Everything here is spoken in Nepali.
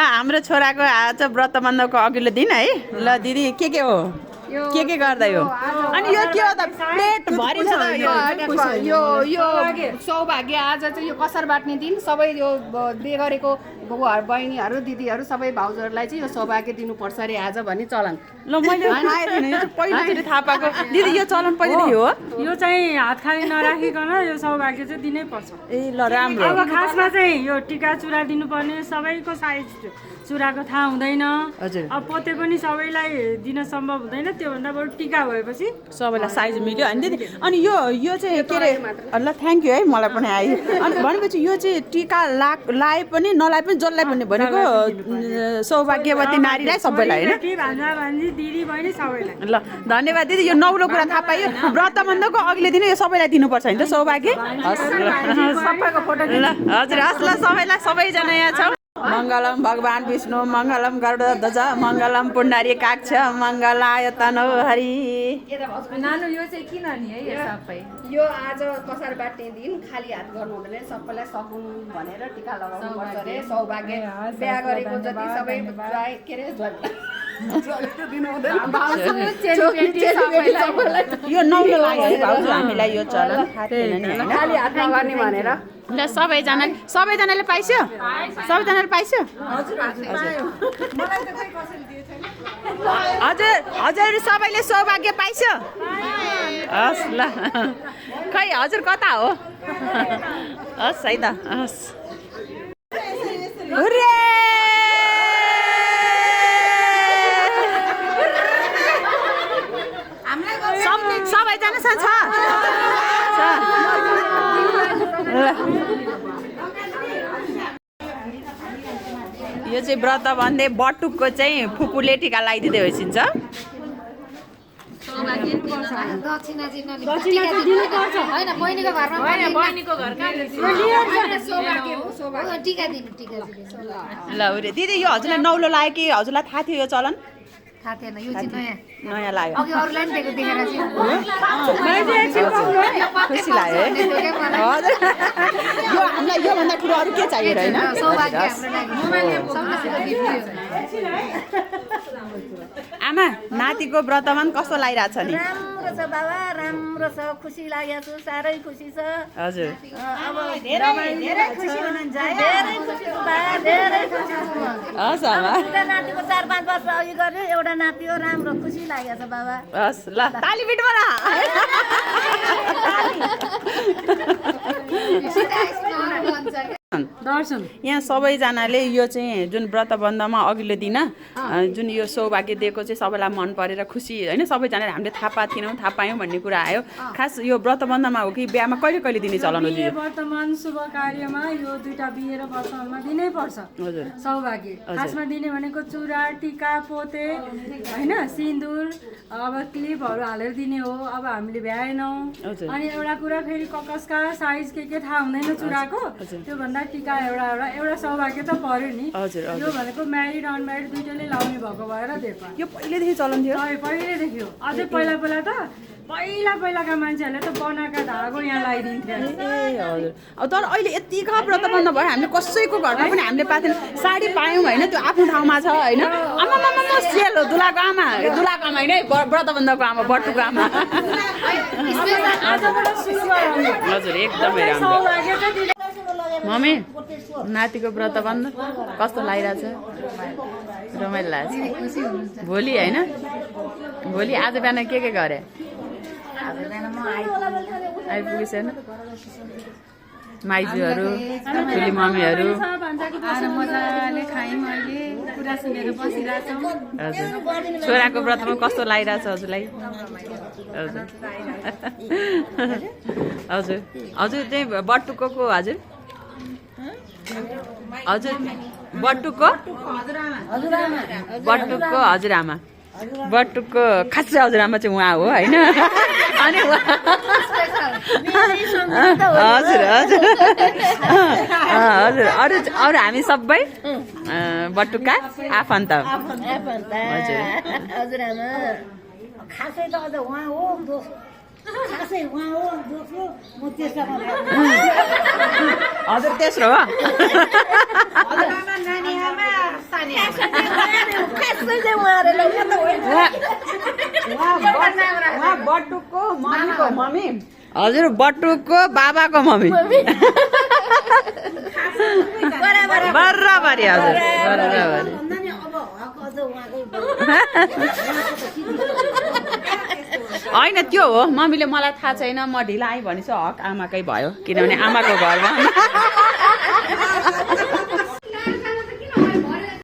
हाम्रो छोराको आज व्रत बन्धको अघिल्लो दिन है। ल दिदी के हो के गर्दै हो अनि यो के हो त प्लेट भरि छ यो सौभाग्य आज चाहिँ यो कसार बाट्ने दिन सबै यो बे गरेको बुवाहरू बहिनीहरू दिदीहरू सबै भाउजूहरूलाई चाहिँ यो सौभाग्य दिनुपर्छ अरे आज भन्ने चलन। ल मैले थाहा छैन यो पहिलोचोटि थाहा पाएको दिदी यो चलन पहिलेदेखि हो यो चाहिँ हात खाली नराखिकन यो सौभाग्य चाहिँ दिनै पर्छ। ए ल राम्रो अब खासमा चाहिँ यो टिका चुरा दिनुपर्ने सबैको साइज चुराको थाहा हुँदैन। हजुर अब पोते पनि सबैलाई दिन सम्भव हुँदैन त्योभन्दा बरु टिका भएपछि सबैलाई साइज मिल्यो अनि दिदी अनि यो चाहिँ के अरे ल थ्याङ्क यू है मलाई पनि आयो अनि भनेपछि यो चाहिँ टिका लाए पनि नलाए पनि जसलाई पनि भनेको सौभाग्यवती नारीलाई सबैलाई होइन भान्जा भान्जी दिदी बहिनी सबैलाई। ल धन्यवाद दिदी यो नौलो कुरा थाहा पायो व्रत बन्धको अघिल्लो दिन यो सबैलाई दिनुपर्छ होइन त सौभाग्य सबैको फोटो ल हजुर हस् ल सबैलाई सबैजना यहाँ छौँ मङ्गलम भगवान् विष्णु मङ्गलम गरुडध्वज मङ्गलम पुण्डारी काक्ष मङ्गलाय तनो हरि। नानु यो चाहिँ किन नि है यो सबै यो आज कसार बाट्ने दिन खाली हात गर्नु हुँदैन सबैलाई सगुन भनेर टिका लगाउनु पर्छ अरे सौभाग्य बिहा गरेको जति सबै के अरे यो नौलो लाग्यो है भाउजू हामीलाई यो चलन खाली हात नगर्ने भनेर ल सबैजनाले पाइस्यो सबैजनाले पाइस्यो हजुर हजुर सबैले सौभाग्य पाइस्यो हस् ल खै हजुर कता हो हस् है त हस् सबैजना छ यो चाहिँ व्रत भन्दै बटुकको चाहिँ फुपूले टिका लगाइदिँदै होइसिन्छ ल दिदी यो हजुरलाई नौलो लाग्यो कि हजुरलाई थाहा थियो यो चलन थाहा थिएन यो चाहिँ नयाँ लाग्यो अघि अरूलाई पनि दिएको देखेर खुसी लाग्यो हजुर यो हामीलाई योभन्दा ठुलो अरू के चाहियो होइन आमा नातिको व्रतमा कस्तो लागिरहेछ नि राम्रो छ बाबा राम्रो छ खुसी लागेको छु साह्रै खुसी छ हजुर अब धेरै खुसी हुनुहुन्छ धेरै खुसी छु बाबा धेरै खुसी छु हस् आमा एउटा नातिको 4-5 वर्ष अघि गर्ने एउटा नाति हो राम्रो खुसी लागेको छ बाबा हस् ल ताली पिट्नु न दर्शन यहाँ सबैजनाले यो चाहिँ जुन व्रत बन्धमा अघिल्लो दिन जुन यो सौभाग्य दिएको चाहिँ सबैलाई मन परेर खुसी होइन सबैजनाले हामीले थाहा पाएको थिएनौँ थाहा पायौँ भन्ने कुरा आयो खास यो व्रत बन्धमा हो कि बिहामा कहिले कहिले दिने चलन हो वर्तमान शुभ कार्यमा यो दुईटा बिहे र वर्तमानमा दिनै पर्छ हजुर सौभाग्य खासमा दिने भनेको चुरा टिका पोते होइन सिन्दुर अब क्लिपहरू हालेर दिने हो। अब हामीले भ्याएनौँ अनि एउटा कुरा फेरि ककसका साइज के थाहा हुँदैन चुराको त्योभन्दा टिका एउटा सौभाग्य त पर्यो नि। यो भनेको म्यारिड अनम्यारिड दुइटैले लाउने भएको भएर दिएको यो पहिलेदेखि चलन थियो पहिलेदेखि हो अझै पहिला त पहिलाका मान्छेहरूले त बनाएका धागो यहाँ लगाइदिन्थ्यो ए हजुर अब तर अहिले यतिका व्रत बन्ध भयो हामीले कसैको घरमा पनि हामीले पाएको थिएन साडी पायौँ होइन त्यो आफ्नो ठाउँमा छ होइन आमा सेल हो दुलाको आमा होइन व्रत बन्धको आमा बटुको आमा हजुर एकदमै राम्रो मम्मी नातिको व्रत बन्ध कस्तो लागिरहेछ रमाइलो लाग्छ भोलि होइन भोलि आज बिहान के गरे आइपुगेछन् माइजूहरू ठुली मम्मीहरू मजाले खायौँ अहिले कुरा सुनेर बसिरहेछौँ। हजुर छोराको व्रतमा कस्तो लागिरहेछ हजुरलाई हजुर हजुर हजुर चाहिँ बटुको हजुर हजुर बटुको हजुरआमा बटुकको खास हजुरआमा चाहिँ उहाँ हो होइन अनि हजुर हजुर हजुर अरू हामी सबै बटुका आफन्त हजुर हजुरआमा खासै त अझ उहाँ हो खासै उहाँ हो दोस्रो म तेस्रोमा हजुर तेस्रो हो नानी आमा पनि खासै चाहिँ उहाँहरूलाई म त होइन उहाँ बटुकको मम्मीको मम्मी हजुर बटुकको बाबाको मम्मी बराबरी हजुर बराबरी भन्दा नि अब हक अझ उहाँकै होइन त्यो हो मम्मीले मलाई थाहा छैन म ढिला आएँ भनेपछि हक आमाकै भयो किनभने आमाको घरमा